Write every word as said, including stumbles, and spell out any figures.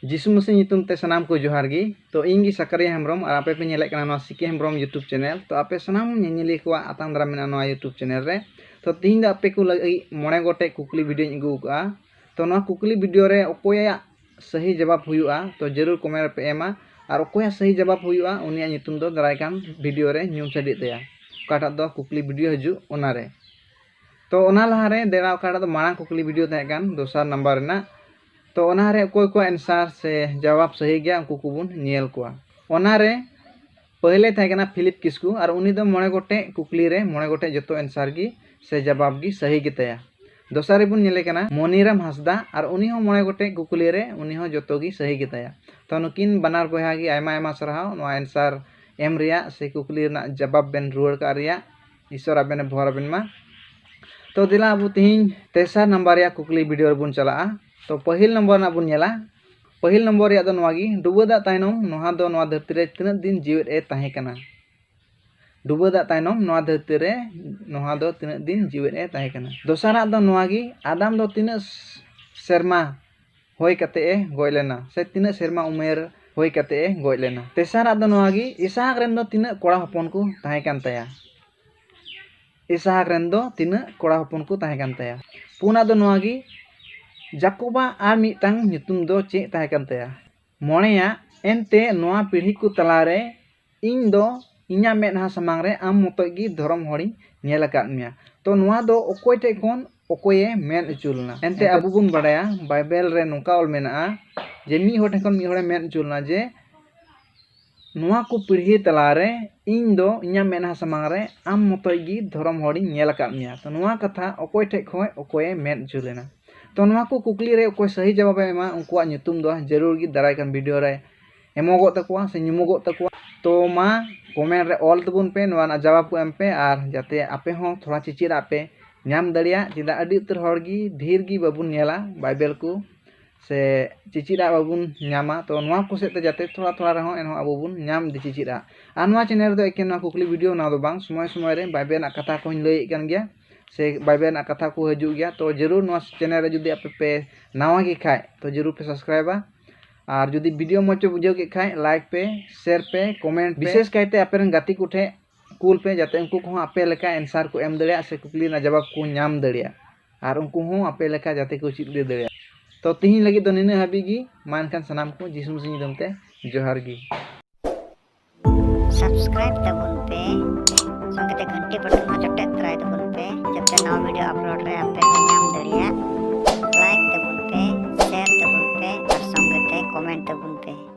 ᱡᱤᱥᱩ ᱢᱟᱹᱥᱤ ᱧᱩᱛᱩᱢ ᱛᱮ ᱥᱟᱱᱟᱢ ᱠᱚ ᱡᱚᱦᱟᱨ ᱜᱮ᱾ ᱛᱚ, ᱤᱧ ᱜᱮ ᱥᱟᱠᱟᱨᱤᱭᱟ ᱦᱮᱢᱵᱨᱚᱢ ᱟᱨ ᱟᱯᱮ ᱯᱮ ᱧᱮᱞᱮᱫ ᱠᱟᱱᱟ ᱱᱚᱣᱟ ᱥᱤᱠᱮ ᱦᱮᱢᱵᱨᱚᱢ YouTube channel᱾ ᱛᱚ, ᱟᱯᱮ ᱥᱟᱱᱟᱢ ᱧᱮᱧᱮᱞᱤᱭᱟᱹ ᱠᱚᱣᱟᱜ ᱟᱛᱟᱝ ᱫᱟᱨᱟᱢ ᱢᱮᱱᱟᱜᱼᱟ ᱱᱚᱣᱟ YouTube channel ᱨᱮ᱾ ᱛᱚ, ᱛᱤᱦᱤᱧ ᱫᱚ ᱟᱯᱮ ᱠᱚ ᱞᱟᱹᱜᱤᱫ ᱢᱚᱬᱮ ᱜᱚᱴᱮᱡ ᱠᱩᱠᱞᱤ video ᱧ ᱟᱹᱜᱩ ᱟᱠᱟᱫᱼᱟ᱾ ᱛᱚ, ᱱᱚᱣᱟ ᱠᱩᱠᱞᱤ video ᱨᱮ ᱚᱠᱚᱭᱟᱜ ᱥᱟᱹᱦᱤ ᱡᱟᱵᱟᱵ ᱦᱩᱭᱩᱜᱼᱟ, ᱛᱚ ᱡᱟᱹᱨᱩᱲ comment ᱨᱮᱯᱮ ᱮᱢᱟ᱾ ᱟᱨ ᱚᱠᱚᱭᱟᱜ ᱥᱟᱹᱦᱤ ᱡᱟᱵᱟᱵ ᱦᱩᱭᱩᱜᱼᱟ, ᱩᱱᱤᱭᱟᱜ ᱧᱩᱛᱩᱢ ᱫᱚ ᱫᱟᱨᱟᱭ ᱠᱟᱱ video ᱨᱮ ᱧᱩᱢ ᱥᱟᱰᱮᱜ ᱛᱟᱭᱟ, ᱚᱠᱟᱴᱟᱜ ᱫᱚ ᱠᱩᱠᱞᱤ video ᱦᱤᱡᱩᱜ ᱚᱱᱟᱨᱮ᱾ ᱛᱚ ᱚᱱᱟ ᱞᱟᱦᱟᱨᱮ ᱫᱮᱞᱟ, ᱚᱠᱟᱴᱟᱜ ᱫᱚ ᱢᱟᱲᱟᱝ ᱠᱩᱠᱞᱤ video ᱛᱟᱦᱮᱸ ᱠᱟᱱ ᱫᱚᱥᱟᱨ ᱱᱟᱢᱵᱟᱨ ᱨᱮᱱᱟᱜ, ᱛᱚ ᱚᱱᱟᱨᱮ ᱚᱠᱚᱭ ᱠᱚᱣᱟᱜ answer ᱥᱮ ᱡᱟᱵᱟᱵ ᱥᱟᱹᱦᱤ ᱜᱮᱭᱟ, ᱩᱱᱠᱩ ᱠᱚᱵᱚᱱ ᱧᱮᱞ ᱠᱚᱣᱟ᱾ ᱚᱱᱟᱨᱮ ᱯᱟᱹᱦᱞᱮ ᱛᱟᱦᱮᱸ ᱠᱟᱱᱟ ᱯᱷᱤᱞᱤᱯ ᱠᱤᱥᱠᱩ, ᱟᱨ ᱩᱱᱤ ᱫᱚ ᱢᱚᱬᱮ ᱜᱚᱴᱮᱡ ᱠᱩᱠᱞᱤ ᱨᱮ ᱢᱚᱬᱮ ᱜᱚᱴᱮᱡ ᱡᱚᱛᱚ answer ᱜᱮ ᱥᱮ ᱡᱟᱵᱟᱵ ᱜᱮ ᱥᱟᱹᱦᱤ ᱜᱮᱛᱟᱭᱟ᱾ ᱫᱚᱥᱟᱨ ᱨᱮᱵᱚᱱ ᱧᱮᱞᱮ ᱠᱟᱱᱟ ᱢᱚᱱᱤᱨᱟᱢ ᱦᱟᱸᱥᱫᱟ, ᱟᱨ ᱩᱱᱤ ᱦᱚᱸ ᱢᱚᱬᱮ ᱜᱚᱴᱮᱡ ᱠᱩᱠᱞᱤ ᱨᱮ ᱩᱱᱤ ᱦᱚᱸ ᱡᱚᱛᱚ ᱜᱮ ᱥᱟᱹᱦᱤ ᱜᱮᱛᱟᱭᱟ᱾ ᱛᱚ ᱱᱩᱠᱤᱱ ᱵᱟᱱᱟᱨ ᱵᱚᱭᱦᱟ ᱜᱮ ᱟᱭᱢᱟ ᱟᱭᱢᱟ ᱥᱟᱨᱦᱟᱣ ᱱᱚᱣᱟ answer ᱮᱢ ᱨᱮᱭᱟᱜ ᱥᱮ ᱠᱩᱠᱞᱤ ᱨᱮᱱᱟᱜ ᱡᱟᱵᱟᱵ ᱵᱮᱱ ᱨᱩᱣᱟᱹᱲ ᱠᱟᱜ ᱨᱮᱭᱟᱜ ᱤᱥᱚᱨ ᱟᱵᱮᱱ ᱮ ᱵᱷᱚᱨ ᱟᱵᱮᱱ ᱢᱟ᱾ ᱛᱚ ᱫᱮᱞᱟ ᱟᱵᱚ ᱛᱮᱦᱮᱧ ᱛᱮᱥᱟᱨ ᱱᱟᱢᱵᱟᱨ ᱨᱮᱭᱟᱜ ᱠᱩᱠᱞᱤ video ᱨᱮᱵᱚᱱ ᱪᱟᱞᱟᱜᱼᱟ᱾ ᱛᱚ ᱯᱟᱹᱦᱤᱞ ᱱᱚᱢᱵᱚᱨ ᱨᱮᱱᱟᱜ ᱵᱚᱱ ᱧᱮᱞᱟ᱾ ᱯᱟᱹᱦᱤᱞ ᱱᱚᱢᱵᱚᱨ ᱨᱮᱭᱟᱜ ᱫᱚ ᱱᱚᱣᱟ ᱜᱮ, ᱰᱩᱵᱟᱹ ᱫᱟᱜ ᱛᱟᱭᱱᱚᱢ ᱱᱚᱣᱟ ᱫᱚ ᱱᱚᱣᱟ ᱫᱷᱟᱹᱨᱛᱤ ᱨᱮ ᱛᱤᱱᱟᱹᱜ ᱫᱤᱱ ᱡᱤᱣᱮᱫ ᱮ ᱛᱟᱦᱮᱸ ᱠᱟᱱᱟ? ᱰᱩᱵᱟᱹ ᱫᱟᱜ ᱛᱟᱭᱱᱚᱢ ᱱᱚᱣᱟ ᱫᱷᱟᱹᱨᱛᱤ ᱨᱮ ᱱᱚᱣᱟ ᱫᱚ ᱛᱤᱱᱟᱹᱜ ᱫᱤᱱ ᱡᱤᱣᱮᱫ ᱮ ᱛᱟᱦᱮᱸ ᱠᱟᱱᱟ? ᱫᱚᱥᱟᱨᱟᱜ ᱫᱚ ᱱᱚᱣᱟ ᱜᱮ, ᱟᱫᱟᱢ ᱫᱚ ᱛᱤᱱᱟᱹᱜ ᱥᱮᱨᱢᱟ ᱦᱩᱭ ᱠᱟᱛᱮ ᱮ ᱜᱚᱡ ᱞᱮᱱᱟ, ᱥᱮ ᱛᱤᱱᱟᱹᱜ ᱥᱮᱨᱢᱟ ᱩᱢᱮᱨ ᱦᱩᱭ ᱠᱟᱛᱮ ᱮ ᱜᱚᱡ ᱞᱮᱱᱟ? ᱛᱮᱥᱟᱨᱟᱜ ᱫᱚ ᱱᱚᱣᱟ ᱜᱮ, ᱤᱥᱦᱟᱠ ᱨᱮᱱ ᱫᱚ ᱛᱤᱱᱟᱹᱜ ᱠᱚᱲᱟ ᱦᱚᱯᱚᱱ ᱠᱚ ᱛᱟᱦᱮᱸ ᱠᱟᱱ ᱛᱟᱭᱟ? ᱤᱥᱦᱟᱠ ᱨᱮᱱ ᱫᱚ ᱛᱤᱱᱟᱹᱜ ᱠᱚᱲᱟ ᱦᱚᱯᱚᱱ ᱠᱚ ᱛᱟᱦᱮᱸ ᱠᱟᱱ ᱛᱟᱭᱟ? ᱯᱩᱱᱟᱜ ᱫᱚ ᱱᱚᱣᱟ ᱜᱮ, ᱡᱟᱠᱚᱵᱟᱜ ᱟᱨ ᱢᱤᱫᱴᱟᱝ ᱧᱩᱛᱩᱢ ᱫᱚ ᱪᱮᱫ ᱛᱟᱦᱮᱸ ᱠᱟᱱ ᱛᱟᱭᱟ? ᱢᱚᱬᱮᱭᱟᱜ, ᱮᱱᱛᱮ ᱱᱚᱣᱟ ᱯᱤᱲᱦᱤ ᱠᱚ ᱛᱟᱞᱟᱨᱮ ᱤᱧ ᱫᱚ ᱤᱧᱟᱹᱜ ᱢᱮᱫᱦᱟ ᱥᱟᱢᱟᱝ ᱨᱮ ᱟᱢ ᱢᱚᱛᱚᱡ ᱜᱮ ᱫᱷᱚᱨᱚᱢ ᱦᱚᱲᱤᱧ ᱧᱮᱞ ᱟᱠᱟᱫ ᱢᱮᱭᱟ᱾ ᱛᱚ ᱱᱚᱣᱟ ᱫᱚ ᱚᱠᱚᱭ ᱴᱷᱮᱡ ᱠᱷᱚᱱ ᱚᱠᱚᱭᱮ ᱢᱮᱱ ᱦᱚᱪᱚ ᱞᱮᱱᱟ? ᱮᱱᱛᱮ ᱟᱵᱚ ᱵᱚᱱ ᱵᱟᱰᱟᱭᱟ ᱵᱟᱭᱵᱮᱞ ᱨᱮ ᱱᱚᱝᱠᱟ ᱚᱞ ᱢᱮᱱᱟᱜᱼᱟ ᱡᱮ ᱢᱤᱫ ᱦᱚᱲ ᱴᱷᱮᱱ ᱠᱷᱚᱱ ᱢᱤᱫ ᱦᱚᱲᱮ ᱢᱮᱱ ᱦᱚᱪᱚ ᱞᱮᱱᱟ ᱡᱮ ᱱᱚᱣᱟ ᱠᱚ ᱯᱤᱲᱦᱤ ᱛᱟᱞᱟᱨᱮ ᱤᱧ ᱫᱚ ᱤᱧᱟᱹᱜ ᱢᱮᱫᱦᱟ ᱥᱟᱢᱟᱝ ᱨᱮ ᱟᱢ ᱢᱚᱛᱚᱡ ᱜᱮ ᱫᱷᱚᱨᱚᱢ ᱦᱚᱲᱤᱧ ᱧᱮᱞ ᱟᱠᱟᱫ ᱢᱮᱭᱟ᱾ ᱛᱚ ᱱᱚᱣᱟ ᱠᱟᱛᱷᱟ ᱚᱠᱚᱭ ᱴᱷᱮᱡ ᱠᱷᱚᱱ ᱚᱠᱚᱭᱮ ᱢᱮᱱ ᱦᱚᱪᱚ ᱞᱮᱱᱟ? ᱛᱚ ᱱᱚᱣᱟ ᱠᱚ ᱠᱩᱠᱞᱤ ᱨᱮ ᱚᱠᱚᱭ ᱥᱟᱹᱦᱤ ᱡᱟᱵᱟᱵᱮ ᱮᱢᱟ, ᱩᱱᱠᱩᱣᱟᱜ ᱧᱩᱛᱩᱢ ᱫᱚ ᱡᱟᱹᱨᱩᱲ ᱜᱮ ᱫᱟᱨᱟᱭ ᱠᱟᱱ video ᱨᱮ ᱮᱢᱚᱜᱚᱜ ᱛᱟᱠᱚᱣᱟ ᱥᱮ ᱧᱩᱢᱚᱜᱚᱜ ᱛᱟᱠᱚᱣᱟ᱾ ᱛᱚ ᱢᱟ comment ᱨᱮ ᱚᱞ ᱛᱟᱵᱚᱱ ᱯᱮ, ᱱᱚᱣᱟ ᱨᱮᱱᱟᱜ ᱡᱟᱵᱟᱵ ᱠᱚ ᱮᱢ ᱯᱮ, ᱟᱨ ᱡᱟᱛᱮ ᱟᱯᱮ ᱦᱚᱸ ᱛᱷᱚᱲᱟ ᱪᱮᱪᱮᱫᱟᱜ ᱯᱮ ᱧᱟᱢ ᱫᱟᱲᱮᱭᱟᱜ᱾ ᱪᱮᱫᱟᱜ ᱟᱹᱰᱤ ᱩᱛᱟᱹᱨ ᱦᱚᱲ ᱜᱮ ᱰᱷᱮᱨ ᱜᱮ ᱵᱟᱵᱚᱱ ᱧᱮᱞᱟ ᱵᱟᱭᱵᱮᱞ ᱠᱚ, ᱥᱮ ᱪᱮᱪᱮᱫᱟᱜ ᱵᱟᱵᱚᱱ ᱧᱟᱢᱟ᱾ ᱛᱚ ᱱᱚᱣᱟ ᱠᱚ ᱥᱮᱫ ᱛᱮ ᱡᱟᱛᱮ ᱛᱷᱚᱲᱟ ᱛᱷᱚᱲᱟ ᱨᱮᱦᱚᱸ ᱮᱱᱦᱚᱸ ᱟᱵᱚ ᱵᱚᱱ ᱧᱟᱢ ᱤᱫᱤ ᱪᱮᱪᱮᱫᱟᱜ᱾ ᱟᱨ ᱱᱚᱣᱟ channel ᱨᱮᱫᱚ ᱮᱠᱮᱱ ᱱᱚᱣᱟ ᱠᱩᱠᱞᱤ video ᱱᱚᱣᱟ ᱫᱚ ᱵᱟᱝ, ᱥᱚᱢᱚᱭ ᱥᱚᱢᱚᱭ ᱨᱮ ᱵᱟᱭᱵᱮᱞ ᱨᱮᱱᱟᱜ ᱠᱟᱛᱷᱟ ᱠᱚᱦᱚᱸᱧ ᱞᱟᱹᱭᱮᱫ ᱠᱟᱱ ᱜᱮᱭᱟ, ᱥᱮ ᱵᱟᱭᱵᱮᱞ ᱨᱮᱱᱟᱜ ᱠᱟᱛᱷᱟ ᱠᱚ ᱦᱤᱡᱩᱜ ᱜᱮᱭᱟ᱾ ᱛᱚ ᱡᱟᱹᱨᱩᱲ ᱱᱚᱣᱟ channel ᱨᱮ ᱡᱩᱫᱤ ᱟᱯᱮ ᱯᱮ ᱱᱟᱣᱟ ᱜᱮ ᱠᱷᱟᱡ, ᱛᱚ ᱡᱟᱹᱨᱩᱲ ᱯᱮ subscribeᱟ᱾ ᱟᱨ ᱡᱩᱫᱤ video ᱢᱚᱡᱽ ᱯᱮ ᱵᱩᱡᱷᱟᱹᱣ ᱠᱮᱫ ᱠᱷᱟᱡ, like ᱯᱮ, share ᱯᱮ, comment ᱯᱮ, ᱵᱤᱥᱮᱥ ᱠᱟᱭᱛᱮ ᱟᱯᱮ ᱨᱮᱱ ᱜᱟᱛᱮ ᱠᱚ ᱴᱷᱮᱱ ᱠᱩᱞ ᱯᱮ, ᱡᱟᱛᱮ ᱩᱱᱠᱩ ᱠᱚᱦᱚᱸ ᱟᱯᱮ ᱞᱮᱠᱟ answer ᱠᱚ ᱮᱢ ᱫᱟᱲᱮᱭᱟᱜ ᱥᱮ ᱠᱩᱠᱞᱤ ᱨᱮᱱᱟᱜ ᱡᱟᱵᱟᱵ ᱠᱚ ᱧᱟᱢ ᱫᱟᱲᱮᱭᱟᱜ, ᱟᱨ ᱩᱱᱠᱩ ᱦᱚᱸ ᱟᱯᱮ ᱞᱮᱠᱟ ᱡᱟᱛᱮ ᱠᱚ ᱪᱮᱫ ᱤᱫᱤ ᱫᱟᱲᱮᱭᱟᱜ᱾ ᱛᱚ ᱛᱤᱦᱤᱧ ᱞᱟᱹᱜᱤᱫ ᱫᱚ ᱱᱤᱱᱟᱹᱜ ᱦᱟᱹᱵᱤᱡ ᱜᱮ᱾ ᱢᱟ ᱮᱱᱠᱷᱟᱱ ᱥᱟᱱᱟᱢ ᱠᱚ ᱡᱤᱥᱩ ᱢᱟᱹᱥᱤ ᱧᱩᱛᱩᱢ ᱛᱮ ᱡᱚᱦᱟᱨ ᱜᱮ᱾ Subscribe ᱛᱟᱵᱚᱱ ᱯᱮ, ᱥᱚᱸᱜᱮ ᱛᱮ ᱜᱷᱟᱱᱴᱤ ᱵᱚᱴᱚᱱ ᱦᱚᱸ ᱡᱚᱴᱮᱫ ᱛᱚᱨᱟᱭ ᱛᱟᱵᱚᱱ ᱯᱮ, ᱡᱟᱛᱮ ᱱᱟᱣᱟ video upload ᱨᱮ ᱟᱯᱮ ᱯᱮ ᱧᱟᱢ ᱫᱟᱲᱮᱭᱟᱜ᱾ Like ᱛᱟᱵᱚᱱ ᱯᱮ, share ᱛᱟᱵᱚᱱ ᱯᱮ ᱟᱨ ᱥᱚᱸᱜᱮ ᱛᱮ comment ᱛᱟᱵᱚᱱ ᱯᱮ᱾